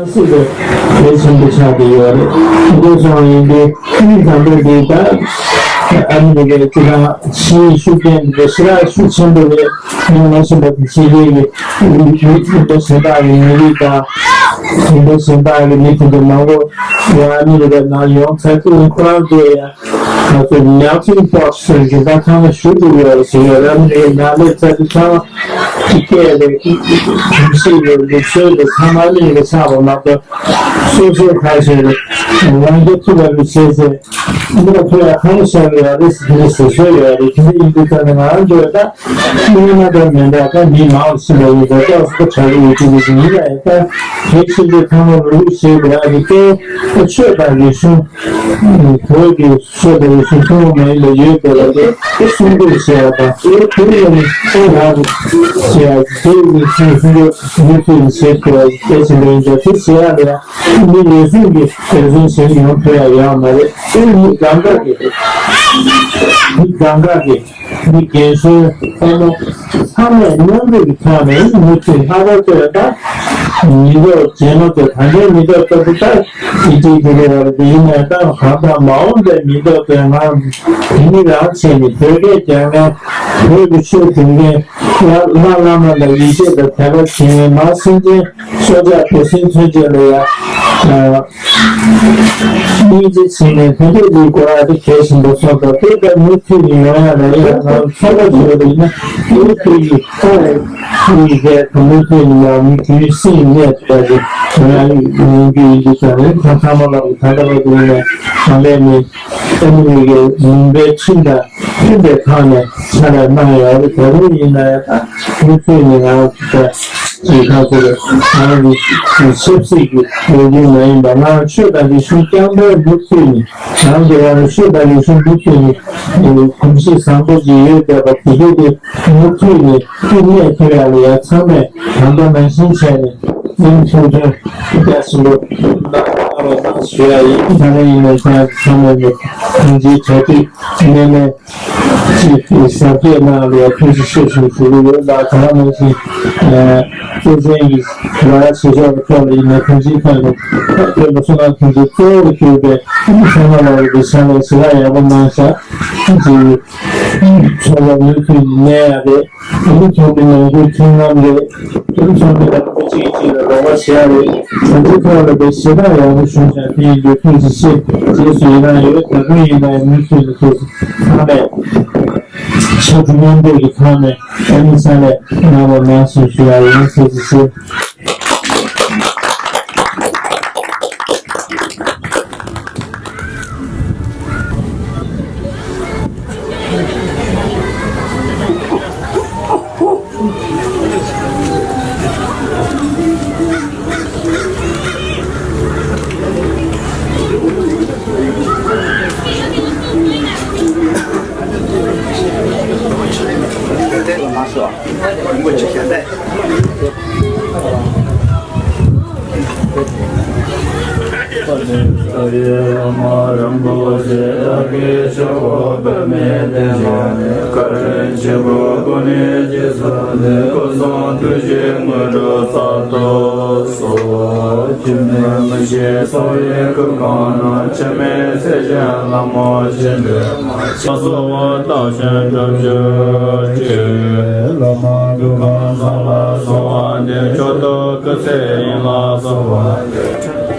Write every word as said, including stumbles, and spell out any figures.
སྲིད་པའི་གལ་ཆེན་པོ་ཆགས་ཀྱི་ཡོད་རེད། འདི་སོང་ཡིན་དུས་ཁྱིམ་བཟང་པོ་འདི་ད་ཨ་མི་རི་ཀའི་སྤྱི་བཏང་ཕྱིའི་ཤུགས་རྐྱེན་འདི་ཞེ་དྲག་ཤུགས་ཆེན་པོ་རེད། མི་ལོ་གཞོན་པ་དང་ཕྱི་རྒྱལ་གྱི་མི་མི་འདྲ་གཞན་དག་གི་མི་རིགས་དང་མི་འདྲ་གཞན་དག་གི་མི་དེ་འདྲ་མང་པོ་ཡང་ཨ་མི་རི་ཀའི་ནང་ཡོང་ཚར་དུས་ཁོ་རང་ཚོས་ཡང་ང་ཚོ་melting pot ཟེར་གྱི་ད་ཐང་ཞུ་དགོས་ཡོད་ཟེར་ཡོད། ཨ་མི་རི་ཀའི་ནང་སླེབས་ཚར་དུས་ཚང་མ་སྐད་རེད། གོམས་གཤིས་རེད། ལུགས་སྲོལ་རེད། ཚང་མ་གླིང་རེད་ཆགས་པ་མ་གཏོགས་སོ་སོའི་ཁ་ཤས་རེད། རང་རྒྱལ་ཐུབ་པ་རེད་བྱས་ཚེ་མི་ལ་ཐུབ་ཡ་ཁ་ལོ་བྱ་གི་ཡོད་རེད་ཟེར་གི་རེད་ཟེར་སྲོལ་ཡོད་རེད། དེ་འདྲ་ཡིན་དུས་ད་ནི་ང་རང་ཚོས་ད་དངོས་གནས་ད་མེད་འདྲ་ད་མི་མང་ལ་ཕྱིན་པ་ཡིན་ད་ཏོག་ཙམ་ད་གྲ་སྒྲིག་ཡོད་ཀྱི་རེད། ཡིན་ཡང་ད་གལ་ཆེ་ཤོས་ཚང་མ་རོགས་རོགས་བྱེད་དགོས་ཡ་རེད། དེ་ཆོས་དང་རིག་གཞུང་བོད་ཀྱི་ཆོས་དང་རིག་གཞུང་ཐུན་མོང་མ་ཡིན་པ་ཡོད་པའི་ལ་དེ་སྲུང་སྐྱོབ་བྱེད་ཡ་དང་དེ་དེ་ཡང་ནི་ཁོང་རང་གི་བྱེད་ཡ་དེ་ཡི་ཚུལ་སྲུང་སྐྱོབ་མུ་མཐུད་ནས་བྱེད་དགོས་པ་གལ་ཆེན་པོ་ཡིན་ཙང་དེ་བྱེད་ཡ་ལ་ཡང་མི་ཉེན་སྲུང་གི་འབད་བརྩོན་བྱེད་ཡོང་ཐུབ་ཡ་ཡོད་མ་རེད། དེ་ནི་གང་ག་གི་མི་གང་ག་གི་མི་རྒན་གཞོན་ལྷ་མོ་ཚང་མས་མཉམ་རུབ་ཀྱི་ཐོག་ནས་མུ་མཐུད་ལྷག་པར་དུ་ད་མི་ཐོག་རྒྱལ་མོ་དང་ད་ལྟའི་མི་ཐོག་ལྟ་བུ་ད་ཡིད་ཆེས་ཀྱི་རེ་བ་རེད། ཡིན་ནའི་ད་གང་ལྟར་མ་འོངས་པའི་མི་ཐོག་དེ་ང་དེ་ཉིད་རང་བྱས་ནས་བོད་སྐད་རྒྱག་མཁན་བོད་ཀྱི་ཆོས་སྒྲུབ་མཁན་བླ་བླ་མ་ལ་ཡིད་ཆེས་དང་དད་པ་བྱེད་མཁན་མ་སེམས་ཅན་སྲོག་ཆགས་འབུ་སྲིན་ཚུན་ཆད་ལ་ཡ། སྙིང་རྗེ་བྱས་ནས་དེ་འདྲ་ཡི་སྐོར་ཨ་ཏི་གལ་ཆེན་པོ་སོང་ཙང་དེ་ལྟར་མུ་མཐུད་ནས་ཡོང་ཡ་ལ་ཡ་ང་ཚོ་ཚོགས་པ་ཞིག་ཡིན་ན་དེ་མུ་མཐུད་ནས་ཁོ་ཡི་གས་དུ་མུ་མཐུད་ནས་ཡང་མི་དུས་སྲིད་གནས་ཐུབ་པ་ཞིག་ཡོང་ཡ་ཡོང་རྒྱུ་ཡིན་དུས་ཙང་རེད། ད་ཚང་མ་ལ་ད་ལྟ་བར་དུ་ཡིན་ན་ད་ལས་ནས་ཨ་མི་རི་ཀའི་ལུང་པའི་ཁྲིམས་དང་མཐུན་པའི་ཐོག་ནས་ཕྱག་ལས་གནང་ཡོད་རེད། ད་རུང་ཡིན་ན་ཡང་ད་མུ་མཐུད་ནས་ང་ཚོ་ཅིག་ཁ་ཚོ་ང་གི་ཆབ་སྲིད་ཀྱི་ལས་འགུལ་མ་ཡིན་པ་ང་ཆོས་དང་རིག་གཞུང་རྐྱང་པའི་མུ་མཐུད་ནས་རང་གི་རང་ཆོས་དང་རིག་གཞུང་མུ་མཐུད་ནས་གོམས་གཤིས་བཟང་པོ་ཅིག་ཡོད་བསྡད་པ་དེ་གས་དེ་མུ་མཐུད་ནས་བསྟི་གནས་ཐུབ་ཡག་ལ་ཡ་ཚང་མས་ད་ལྟ་ནང་བཞིན་བྱས་ནས་སེམས་ཚུལ་ཁྲིམས་རྒྱ་ཆེན་པོ་གནང་རོགས་གནང་ཞུ་ཡ་ཡིན། ད་ལན་ཡིན་ན་ཁྱེད་ཚང་མས་ནས་ཐུགས་རྗེ་གྲ་སྒྲིག་གནད་ནས། ཅིག་གཟབ་རྒྱས་གནང་ལ་ཐུགས་རྗེ་ཆེ་ཞུ་ཞུ་གི་ཡོད་ལ། ད་ག་ནང་བཞིན་སྐྱེས་ཆེན་གྱི་ལ་བྱེད་ཕྱོགས་ཀྱི་ཐོག་ལ་ཡིན་ན་ཐུགས་རྗེ་གནང་ནས་ཐོན་པ་གསུང་ཁང་ཐུགས་རྗེ་གཙོ་བོར་གྱུར་པའི་ཚང་མ་ལ་རེ་བ་བྱ་ལ་ཞེ་དྲག་ཡག་པོ་གནང་ཤག་ཅིག་ཚོགས་པ་མུ་མཐུད་ནས་གནས་ཡ་རེད། ཨ་ནི་ཚོགས་མི་ནང་ཁུལ་མཐུན་ལམ་རེད། ཨ་ནི་ཚོགས་མི་ནང་ཁུལ་གཅིག་གིས་གཅིག་ལ་རོགས་པ་བྱེད་ཡ་རེད། ང་ཚོའི་ཐོག་ལ་དཔེ་ཞེ་དྲག་ཡག་པོ་བྱུང་ཤག་དེ་ཡིན་དུས་ཐུགས་རྗེ་ཆེ། རྗེས་སུ་ཡི་རང་ཡོད། ད་དུང་ཡིན་ན་ཡང་མུ་མཐུད་ནས་ཐུགས་རྗེ་ཆེ། ཚང་མས་ཕྱར་གྲུ་མཉམ་འདེགས་ཀྱི་ཐོག་ནས་ཨ་ནི་ཚང་མས་གནང་བ་གནང་སོང་ཞུ་ཡ་ཡིན། ཐུགས་རྗེ་ཆེ། ཨ་རིའི་བླ་མ་རིན་པོ་ཆེ་དག་གི་ཆོས་འཁོར་དཔག་མེད་བསྟན་བཅོས་ནས། བཀའ་དྲིན་ཆེན་པོའི་སྒོ་ནས་རྗེས་སུ་བདག་སྐུ་གསུང་ཐུགས་ཀྱི་དངོས་གྲུབ་སྩལ་དུ་གསོལ། སྒྱུ་མའི་མིག་ཤེས་གསལ་བའི་སྐུ་ཁམས་ན། འཆི་མེད་སྲས་ཆེན་ལྷ་མོ་ཆེ་འདྲེན་མ་ཆེ་སོགས་བདག་གཞན་སྒྲུབ་གྱུར་ཅིག་བླ་མ་འདུ་ཁང་གསང་ལ་གསོལ་བ་འདེབས། མཆོག་ཏུ་སྐུ་ཚེ་ཡུན་ལ་གསོལ་བ་འདེབས།